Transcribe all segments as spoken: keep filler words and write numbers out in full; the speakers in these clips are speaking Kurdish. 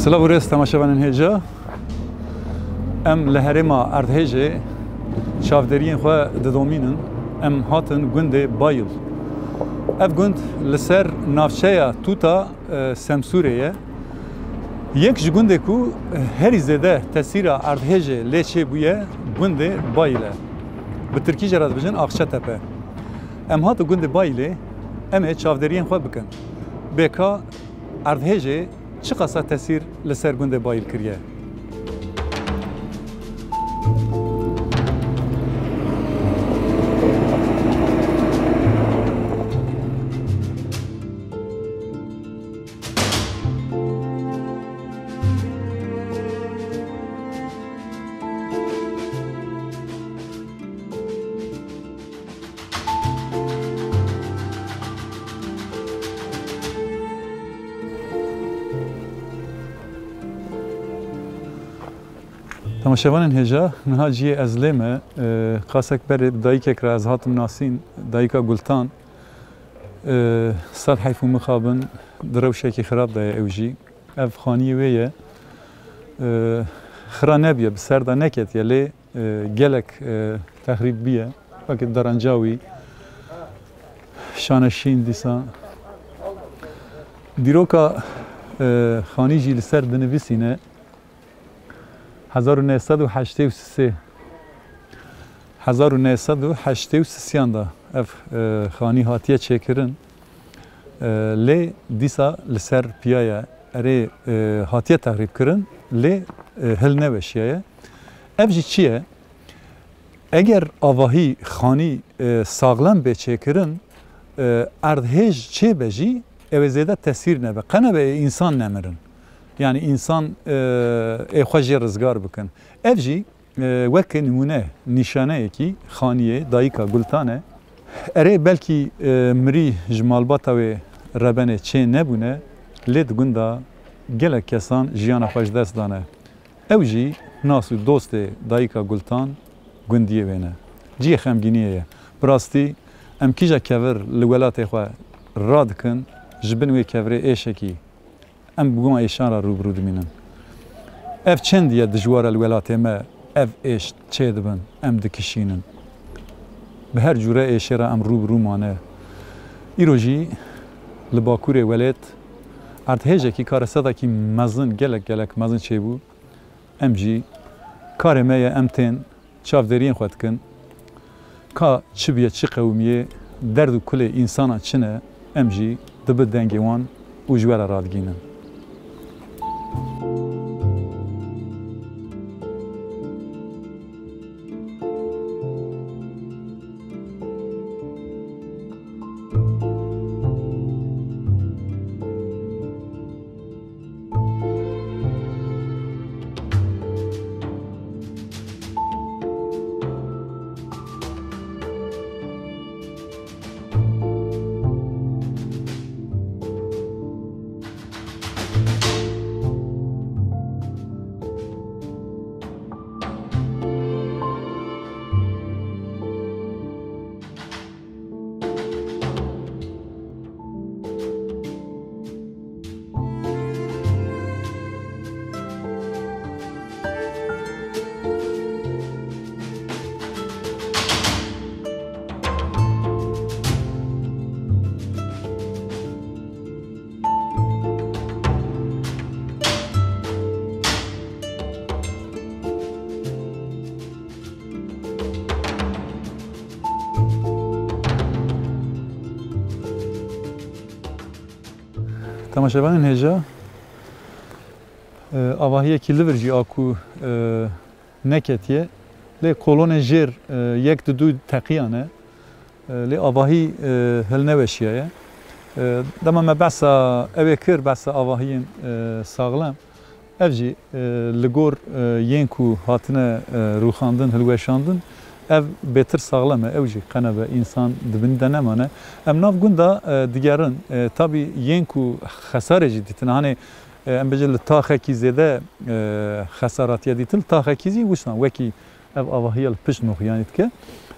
Silav û rêz temaşevanên hêja. Em li herêma Erdhêjê çavderiyên xwe didomînin. Em hatin gundê Bayil. Ev gund li ser navçeya Tûta, e, Semsûrê ye. Yek ji gundê ku herî zêde tesîra Erdhêjê lê çêbûye, gundê Bayil e. Bi tirkî jê re dibêjin Akçatepe. Em hatin gundê Bayilê, em ê çavderiyên xwe bikin. Bêka Erdhêjê çiqasa tesîr li ser gundê Bayil kiriye? Temaşevanên hêja, niha cihê ez lê me, e, qasek berê bi dayikek re ez hatim nasîn, dayika Gultan. E, sed heyf û mixabin, di rewşekî xirab de ye ew jî. Ev xaniyê wê ye. E, xira nebûye, bi ser de neketiye, lê e, gelek, e, texrîb bûye. Wekî derenca wî, şaneşîn dîsa. Dîroka, e, xanî jî li ser dinivîsîne. Hezar û neh sed û heştê û sê, hezar û neh sed û heştê û sêyan de ev, e, xanî hatiye çêkirin. E, lê dîsa li ser piya ye. Erê, e, hatiye texrîb kirin, lê, e, hilneweşiyaye. Ev jî çi ye? Eger avahî, xanî, e, saxlem bê çêkirin, e, erdhêj çêbe jî, ew ê zêde tesîr nebe. Qe nebe ê însan nemirin. Yanî însan, e, ê xwe jê rizgar bikin. Ev jî, e, weke nimûne, nîşaneyekî xaniyê dayika Gultan e. Erê, belkî, e, mirî ji malbata wê rebenê çê nebûne, lê di gunda gelek kesan jiyana xwe ji dest dane. Ew jî nas û dostê dayika Gultan gundiyê wê ne. Cihê xemgîniyê ye. Bi rastî em kîja kevir li welatê xwe radikin, ji bin wê kevirê êşekî em bi wan êşan re rû bi rû dimînin. Ev çend ye dijwar e li welatê me, ev êş çêdibin, em dikişînin. Bi her cûre êşê re em rû bi rû mane. Îro jî li bakurê welêt erdhêjekî karesedekî mezin, gelek gelek mezin çêbû. Em jî karê me ye, em tên çavderiyên xwe dikin. Ka çi bûye, çi qewimiye, derd û kulê însana çi ne, em jî dibi dengê wan û ji we re radigînin. Temaşevanên hêja, e, avahiyekî li vir jî a ku, e, neketiye, lê kolonên jêr, e, yek di du teqiyane, e, lê avahî, e, hilneweşiyaye. E, dema me behsa ew ê kir, behsa avahiyên, e, saxlem, ev jî, e, li gor, e, yên ku hatine, e, rûxandin, hilweşandin, ev bêtir saxlem e, ew jî qenebe însan di bin de nemane. Em nav gunda, e, digerin, e, tabî yên ku xesarê jî dîtin, hanê, e, em bêjin li taxekî zêde, e, xesaratiye dîtin, li taxekî zî wisa wekî ev avahiya li pişt noxiyanî dike.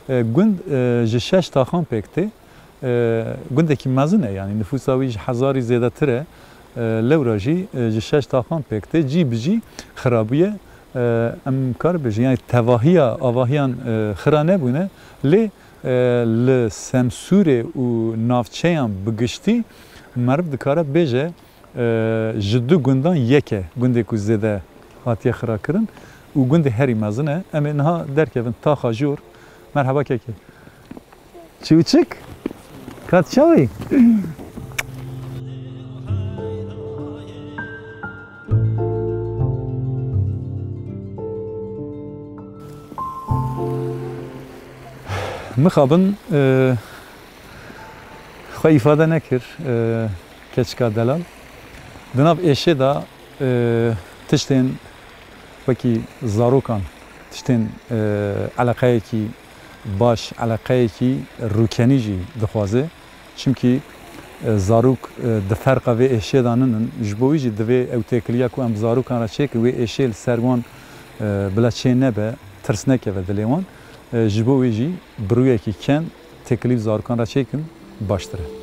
E, gund, e, ji şeş taxan pêk tê. E, gundekî mezin e, yanî nifûsa wî ji hezarî zêdetir e. E, lewra jî, e, ji şeş taxan pêk tê, cî bi cî xirabûye. E, em kar bêjin, yani tevahiya avahiyan, e, xira nebûne, lê, e, li Semsûrê û navçeyan bi giştî meriv dikare bêje, e, ji du gundan yek e, gundê ku zêde hatiye xira kirin û gundê herî mezin e. Em ê niha derkevin taxa jor. Merheba kekê. Çiwçik? Kat çawî? Mixabin, e, xwe îfade nekir, e, keçika delal. Di nav êşê de, e, tiştên wekî zarokan, tiştên, e, eleqeyekî baş, eleqeyekî rûkenî jî dixwaze. Çimkî, e, zarok, e, di ferqa vê êşê de ninin. Ji bo wî jî divê ew têkiliya ku em bi zarokan re çêkin, wê êşê li ser wan, e, bila çê nebe, tirs nekeve dilê wan. E, ji bo wê jî bi rûyekî ken têkilî bi zarokan re çêkin, baştir e.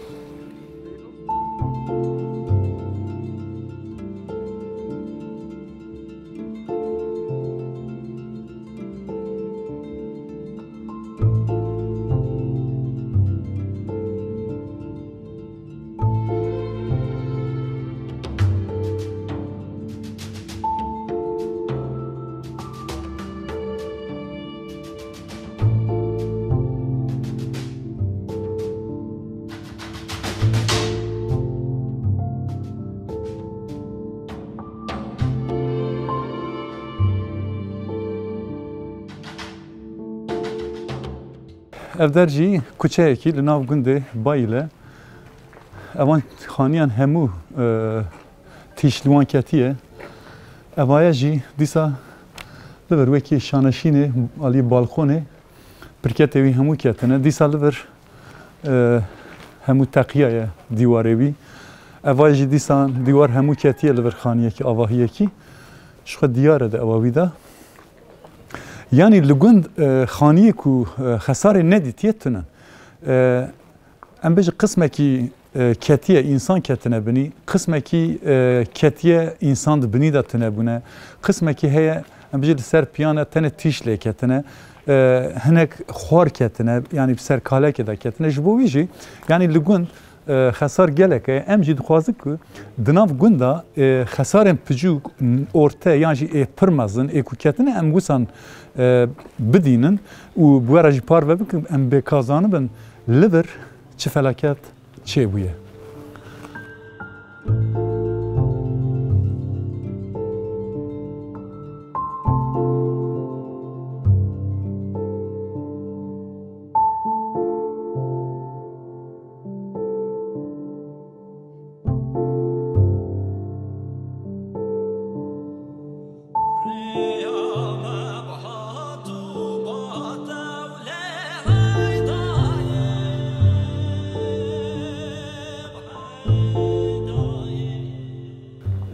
Ev der jî kuçeyekî li nav gundê Bayîl e. Evan xaniyan hemû, e, tîş li wan ketiye. Evaye jî dîsa li vir wekî şaneşînê alî balkonê pirketê wî hemû ketine. Dîsa li vir, e, hemû teqiyaye dîwarê wî. Evaye jî dîsa dîwar hemû ketiye li vir xaniyekî, avahiyekî. Ji xwe diyar e di ewa wî de. Yanî li gund, e, xaniyê ku, e, xesarê nedîtiye tune. E, em bêjin qismekî, e, ketiye, însan ketine binî, qismekî, e, ketiye, însan di binî de tune bûne, qismekî heye, em bêjin li ser piyan e, tenê tîş lê ketine, e, hinek xwar ketine, yanî bi ser kalekê de ketine. Ji bo wî jî, yanî li gund, e, xesar gelek e. Em jî dixwazin ku di nav gunda, e, xesarên piçûk, orte yan jî ê pir mezin ê ku ketine em wisan, e, bidînin û bi we re jî parve bikin, em bê ka zanibin li vir çi felaket çêbûye.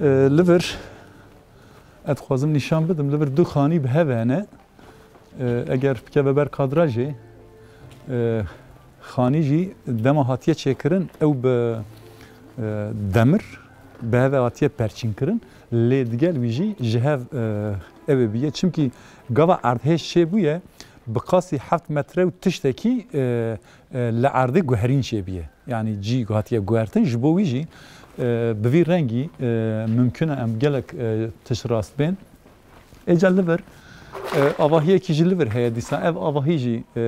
E, li vir, ez dixwazim nîşan bidim, li vir du xanî bi hev hene. E, eger bikeve ber kadrajê, e, xanî jî dema hatiye çêkirin, ew bi, e, demir bi hev ve hatiye perçînkirin, lê digel wî jî ji hev, e, ew ê bûye. Çimkî gava erdhêj çêbûye, bi qasî heft metre û tiştekî, e, e, li erdê guherîn çêbûye. Yanî cî hatiye guhertin, ji bo wî jî, e, bi vî rengî, e, mimkun e em gelek, e, tişt rast bên. Êca li vir, e, avahiyekî jî li vir heye dîsa. Ev avahî jî, e,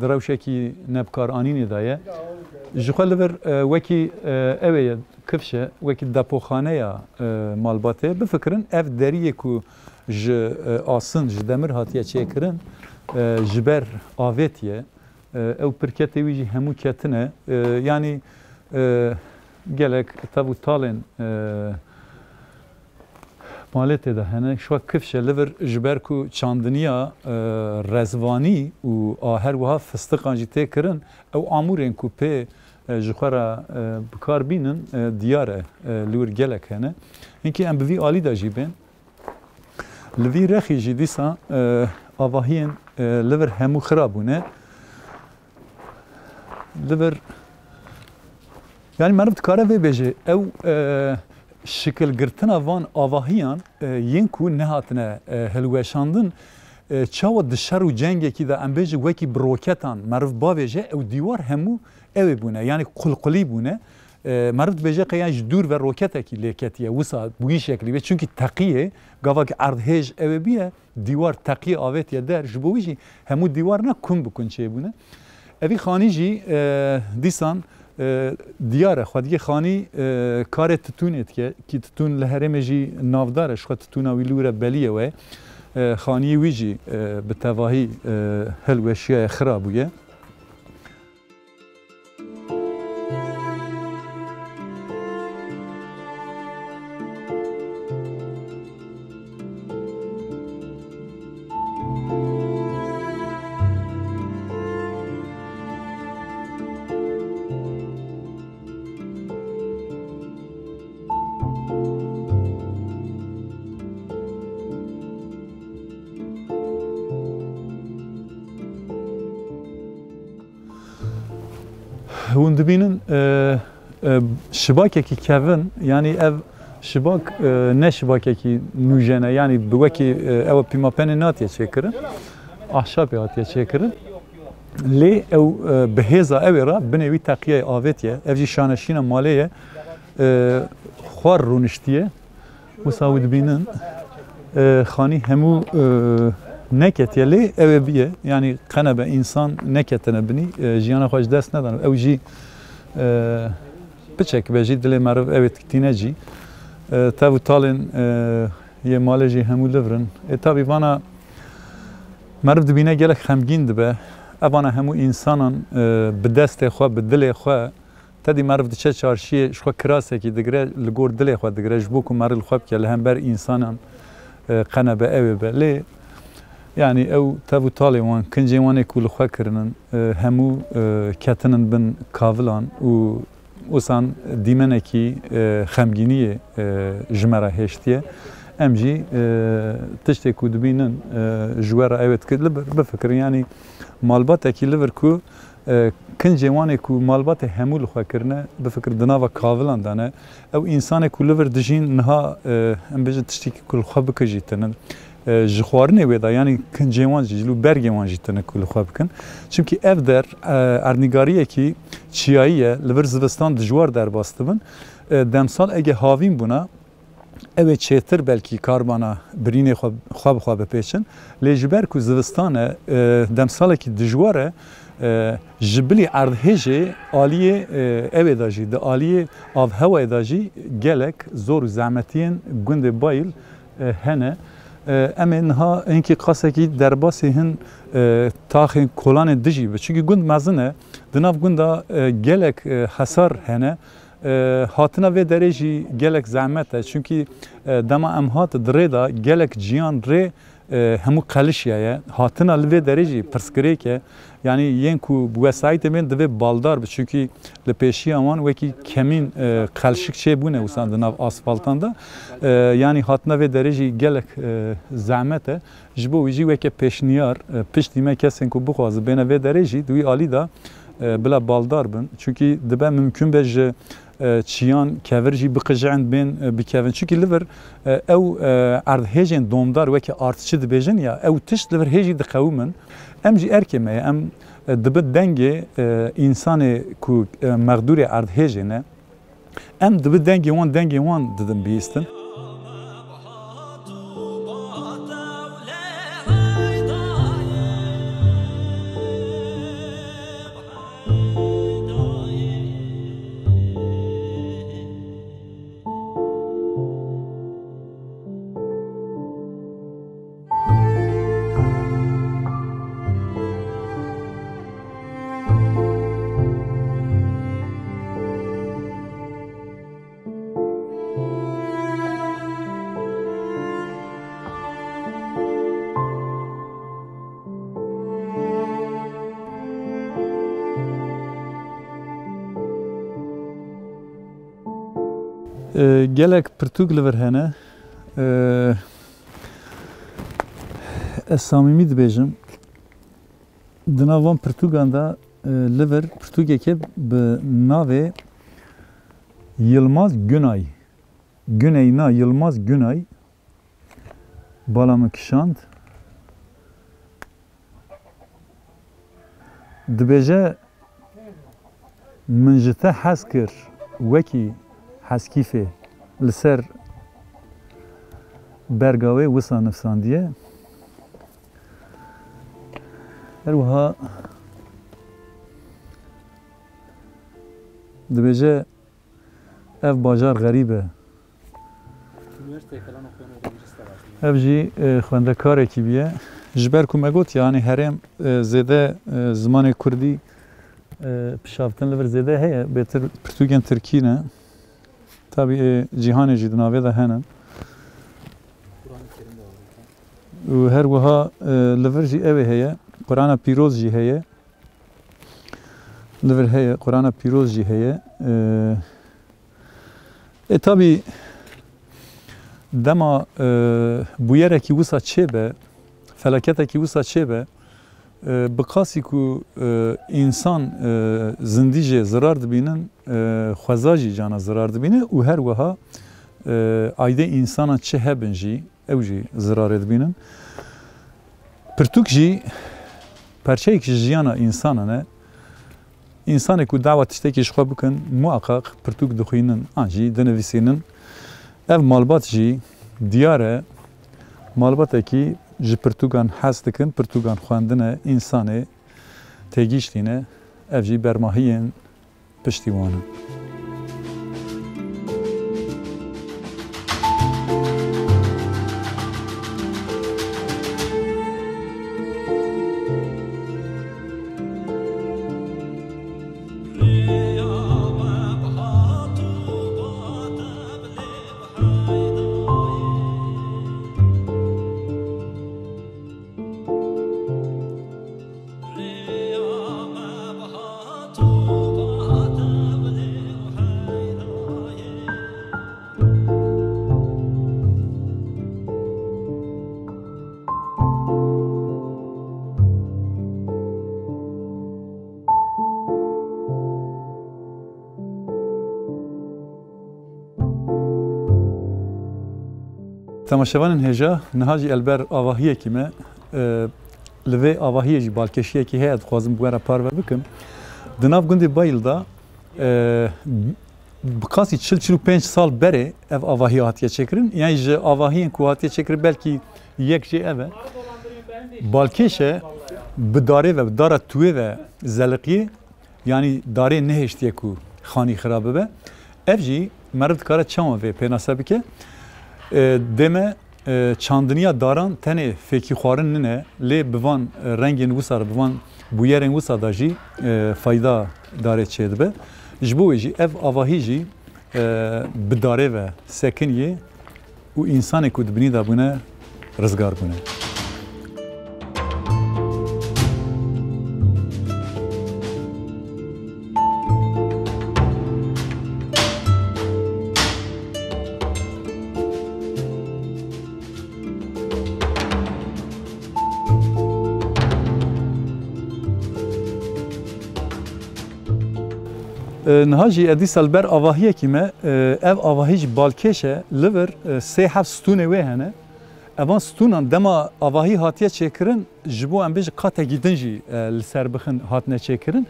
di rewşekî nebikaranînê de ye. Ji xwe li vir, e, wekî, e, ew ê ye, kifş e, wekî depoxaneya, e, malbatê. Bifikirin, ev deriyê ku ji, e, asin, ji demir hatiye çêkirin, e, ji ber avêtiye. E, ew pirketê wî jî hemû ketine. E, yanî, e, gelek tev û talên, e, malê tê de hene. Şiwa kifş e, li vir ji ber ku çandiniya, e, rezvanî û a her wiha fistiqan jî tê kirin, ew amûrên ku pê, e, ji xwe re, e, bi kar bînin, e, diyar e, e, li wir gelek hene. Hinkî em bi vî alî de jî bên. Li vî rexî jî dîsa, e, avahiyên, e, li vir hemû xira bûne. Li vir, yanî meriv dikare vê bêje, ew, e, Şikilgirtina van avahiyan, e, yên ku nehatine, e, hilweşandin, e, çawa di şer û cengekî de, em bêjin, wekî bi roketan meriv bavêje, ew dîwar hemû ew ê bûne, yanî qulqulî bûne. E, meriv dibêje qey yan ji dûr ve roketekî lê ketiye, wisa bi wî şeklî bê. Çunkî teqiyê, gava ki erdhêj ew ê bûye, dîwar teqiyê avêtiye der, ji bo wî jî hemû dîwarina kun bi kun çêbûne. Evî xanî jî, e, dîsan, e, diyar e. Xwediyê xanî, e, karê titûnê dike, kî titûn li herêmê jî navdar e, ji xwe titûna wî li wir e, belî ye we. E, xaniyê wî jî, e, bi tevahî, e, hilweşiyaye, xira bûye. Hûn dibînin, e, e, şibakekî kevin, yanî ev şibak, e, ne şibakekî nûjen e, yanî bi wekî, e, ew pîmapenê natiye çêkirin, ahşabê hatiye çêkirin. Lê ew, e, bi hêza ew ê re binê wî teqiyeyê avêtiye. Ev jî şaneşîna malê ye. E, xwar rûniştiye. Wisa wî dibînin, e, xanî hemû, e, neketiye, lê ew ê bûye. Yanî qenebe însan neketine binî, e, jiyana xwe ji dest nedane. Ew jî, e, piçek be jî dilê meriv ew ê tîne jî. E, tev û talên, e, yê malê jî hemû li vir in. Ê tabî vana meriv dibîne gelek xemgîn dibe. Evana hemû însanan, e, bi destê xwe, bi dilê xwe, Tedî meriv diçe çarşiyê, ji xwe kirasekî digire, li gor dilê xwe digire, ji bo ku meriv li xwe bike, li hember însanan, e, qenebe ew ê be. Lê, yanî ew tev û talê wan, kincên wan ê ku li xwe kirinin, e, hemû, e, ketinin bin kavilan û wisa dîmenekî, e, xemgîniyê, e, ji me re hêştiye. Em jî, e, tiştê ku dibînin, e, ji we re ew ê dikir, li bir bifikirin, yanî malbatekî li vir ku E, kincên wan ê ku malbatê hemû li xwe kirine, bifikir di nava kavilan de ne. Ew însanê ku li vir dijîn niha, e, em bêjin tiştekî ku li xwe bike jî tinin. E, ji xwarinê wê de, yanî kincên wan jî, ji lû bergên wan jî tinin ku li xwe bikin. Çimkî ev der, e, erdnîgariyekî çiyayî ye, li vir zivistan dijwar derbas dibin. E, demsal ege havîn bûna, Ew ê çêtir belkî karbana birînê xwe, xwe bi xwe bipêçin. Lê ji ber ku zivistan e, e, demsalekî dijwar e, e, ji bilî erdhêjê aliyê, e, ew ê de jî, di aliyê avhewayê de jî gelek zor û zehmetiyên gundê Bayil, e, hene. E, em ê niha hinkî qasekî derbasî hin, e, taxên kolanên dijî bi. Çimkî gund mezin e, di nav gunda, e, gelek, e, hesar hene. E, hatina vê derê jî gelek zehmet e. Çimkî, e, dema em hatin di rê de gelek ciyan rê, e, hemû qelişiyaye. Hatina li vê derê jî pirsgirêk e. Yanî yên ku bi wesayîtê bên divê baldar bi. Çimkî li pêşiya wan wekî kemîn, e, qelşik çêbûne wisa di nav asfaltan de. E, yanî hatina vê derê jî gelek, e, zehmet e. Ji bo wî jî weke pêşniyar, e, piştî me kesên ku bixwaze bêne vê derê jî di wî alî de, e, bila baldar bin. Çimkî dibe mimkûn be ji, e, çiyan kevir jî biqijin bên, e, bikevin. Çimkî li vir, e, ew, e, erdhêjên domdar weke artçî dibêjin ya, ew tişt li vir hê jî diqewimin. Em jî erkê me ye, em, e, dibi dengê, e, însanê ku, e, mexdûrê erdhêjê ne. Em dibi dengê wan, dengê wan didin bihîstin. E, gelek pirtûk li vir hene. E, ez samîmî dibêjim. Di nav van pirtûkan de, e, li vir pirtûkeke bi navê Yilmaz Günay. Güney na Yilmaz Günay bala min kişand. Dibêje, min ji te hez kir wekî hezkîfê li ser berga wê wisa nivsandiye. Her wiha dibêje, ev bajar xerîb e. Üniversiteye falan okuyan öğrencisi de var. Ev jî, e, xwendekarekî bûye. Ji ber ku me got, yanî herêm, e, zêde, e, zimanê kurdî, e, pişaftin li vir zêde heye, bêtir pirtûkên tirkî ne. Tabî, e, cîhanê jî di navê de hene. Kur'an-ı Kerim de var. Û her wiha, e, li vir jî ew ê heye. Qur'ana Pîroz jî heye. Li vir heye, Qur'ana Pîroz jî heye. E, e, tabî dema, e, bûyerekî wisa çêbe, felaketekî wisa çêbe, e, bi qasî ku, e, însan, e, zindî jê zirar dibînin, e, xweza jî cana zirar dibîne û her wiha, e, aydê însanan çi hebin jî, ew jî zirarê dibînin. Pirtûk jî parçeyek ji jiyana însanan e. Însanê ku dawa tiştekî ji xwe bikin, muhaqqaq pirtûk dixwînin an jî dinivîsînin. Ev malbat jî diyar e, malbatekî ji pirtûkan hez dikin, pirtûkan xwendin e, însanê têgihiştî ne, ev jî bermahiyên piştî wan in. Temaşevanên hêja, niha jî elber avahiyekî me, e, li vê avahiyê jî balkêşiyekî heye, dixwazim bi we re parve bikim. Di nav gundê Bayil de, e, bi qasî çil çil û pênc sal berê ev avahî hatiye çêkirin. Yanî ji avahiyên ku hatiye çêkirin belkî yek jê ev e. Balkêş e, bi darê ve, bi dara tuwê ve zeliqiyê. Yanî darê nehêştiye ku xanî xira bibe. Ev jî meriv dikare çawan vê pênase bike? E, dê me, e, çandiniya daran tenê fêkî xwarin nine, lê bi van, e, rengên wisa re, bi van bûyerên wisa de jî, e, fayda darê çêdibe. Ji bo wê jî ev avahî jî, e, bi darê ve sekiniyê û însanê ku di binî de bûne, rizgar bûne. E, niha jî ez dîsa li ber avahiyekî me, e, ev avahî jî balkêş e, li vir, e, sê heft stûnê wê hene. Evan stûnan dema avahî hatiye çêkirin, ji bo em bêjin qatekî din jî, e, li ser bixin hatine çêkirin.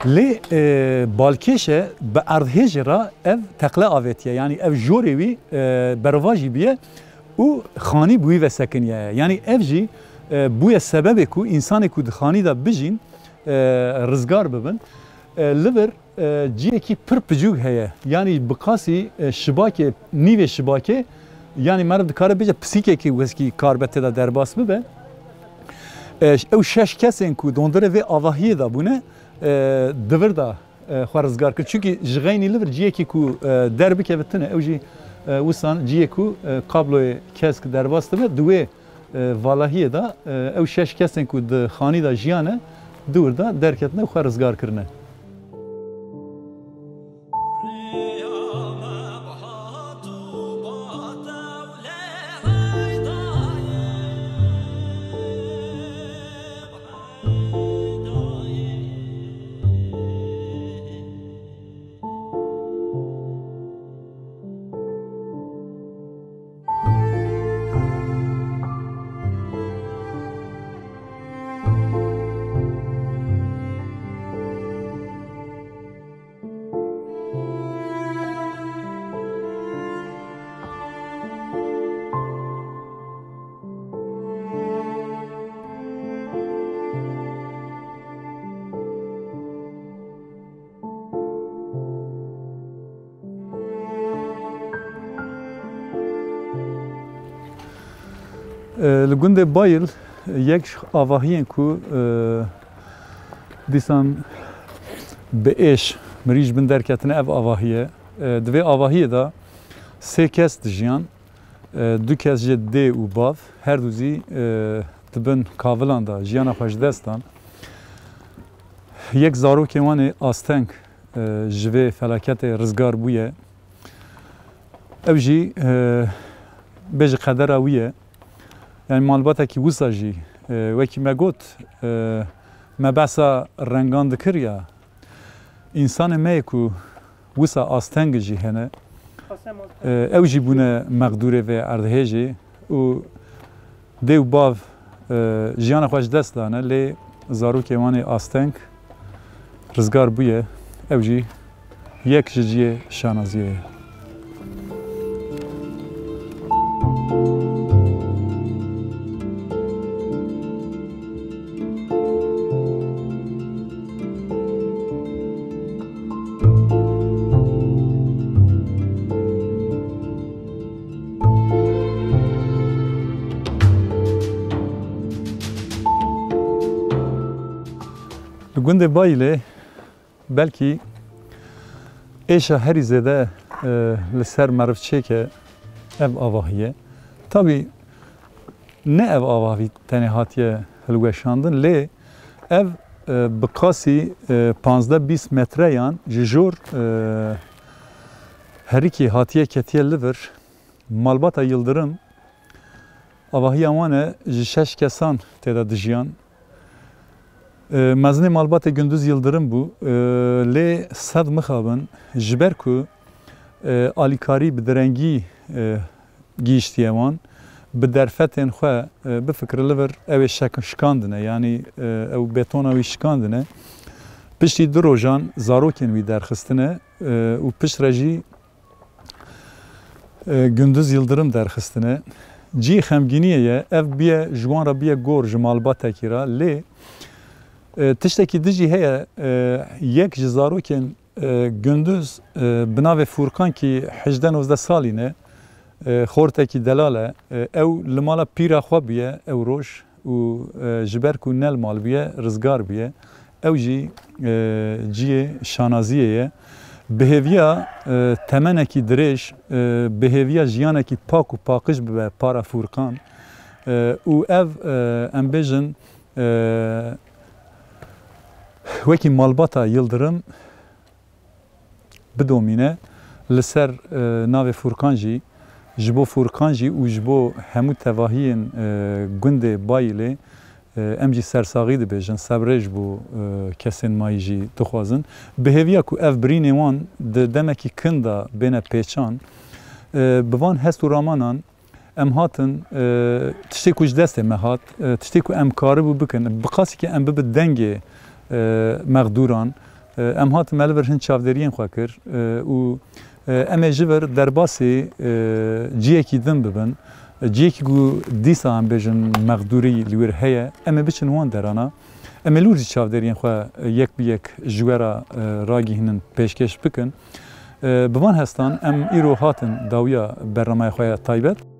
Lê, e, balkêş e, bi erdhêjê re ev teqle avêtiye. Yanî ev jorê wî, e, berovajî bûye û xanî bi wî ve sekiniye. Yanî ev jî, e, bûye sebebê ku însanê ku di xanî de bijîn, e, rizgar bibin. E, li vir, e, cihekî pir picûk heye. Yanî bi qasî, e, şibakê, nîvê şibakê, yanî meriv dikare bêje pisîkekî weskî karibe tê de derbas bibe. E, ew şeş kesên ku dondirê vê avahiyê de bûne, e, di vir de, e, xwe rizgar kir. Çimkî ji xeynî li vir cihekî ku, e, derbikeve tune, ew jî, e, wisan cihê ku, e, kabloyê kesk derbas dibe, di wê e, valahiyê de, e, ew şeş kesên ku di xanî de jiyane, di wir de derketine û xwe rizgar kirine. E, li gundê Bayil yek ji avahiyên ku, e, dîsan bi êş mirî ji bin derketine ev avahî ye. E, di vê avahiyê de sê kes dijiyan. E, du kes jê dê û bav, her du zî, e, di bin kavilan de jiyana xwe ji dest dan. Yek zarokê wan ê asteng, e, ji vê felaketê rizgar bûye. Ew jî, e, bêje qedera wî ye. Yani malbatekî wisa jî, e, wekî me got, e, me behsa rengan dikir ya, însanê me yê ku wisa asteng jî hene, e, ew jî bûne mexdûrê vê erdhêjê û dê û bav, e, jiyana xwe ji dest dane, lê zarokê wan ê asteng rizgar bûye, ew jî yek ji cihê şanaziyê ye. Li gundê Bayilê belkî êşa herî zêde, e, li ser meriv çêke ev avahî ye. Tabî ne ev avahî tenê hatiye hilweşandin, lê ev, e, bi qasî, e, panzdeh bîst metreyan ji jor, e, herikî hatiye ketiye li vir. Malbata Yildirim, avahiya wan e, ji şeş kesan tê de dijiyan. E, mezinê malbatê Gunduz Yildirim bû, e, lê sed mixabin, ji ber ku, e, alîkarî bi direngî, e, gihîştiye wan, bi derfetên xwe, e, bifikire li vir ew ê şek-, şikandine, yanî, e, ew betona wî şikandine. Piştî du rojan zarokên wî derxistine, e, û piştre jî e, Gunduz Yildirim derxistine. Cî xemgîniyê ye, ev bûye ji wan re bûye gor ji malbatekî re. Lê, e, tiştekî din jî heye, e, yek ji zarokên, e, Gunduz, e, bi navê Furkan kî hejdeh nozdeh salî ne, e, xortekî delal e. E, ew li mala pîra xwe bûye ew roj. Û, e, ji ber ku ne li mal bûye, rizgar bûye. Ew jî, e, cihê şanaziyê ye. Bi hêviya, e, temenekî dirêj, e, bi hêviya jiyanekî pak û paqij bibe para Furkan. E, û ev, e, em bêjin, e, wekî malbata Yildirim, bidomîne. Li ser, e, navê Furkan jî, ji bo Furkan jî û ji bo hemû tevahiyên, e, gundê Bayilê, e, em jî sersaxî dibêjin, sebrê ji bo, e, kesên mayî jî dixwazin. Bi hêviya ku ev birînê wan di demekî kin de bêne pêçan, e, bi van hest û ramanan, Em hatin, e, tiştê ku ji destê me hat, e, tiştê ku em karibû bikin, bi qasî ke em bibin dengê, e, mexdûran, e, em hatin me li vir hin çavdêriyên xwe kir, e, û, e, em ê ji vir derbasî, e, ciyekî din bibin. E, ciyekî ku dîsa em bêjin mexdûrî li wir heye, em ê biçin wan derana. Em ê li wir jî çavdêriyên xwe, e, yek bi yek ji we re, e, ragihînin, pêşkêş bikin. E, bi van hestan em îro hatin dawiya bernameya xwe ya taybet.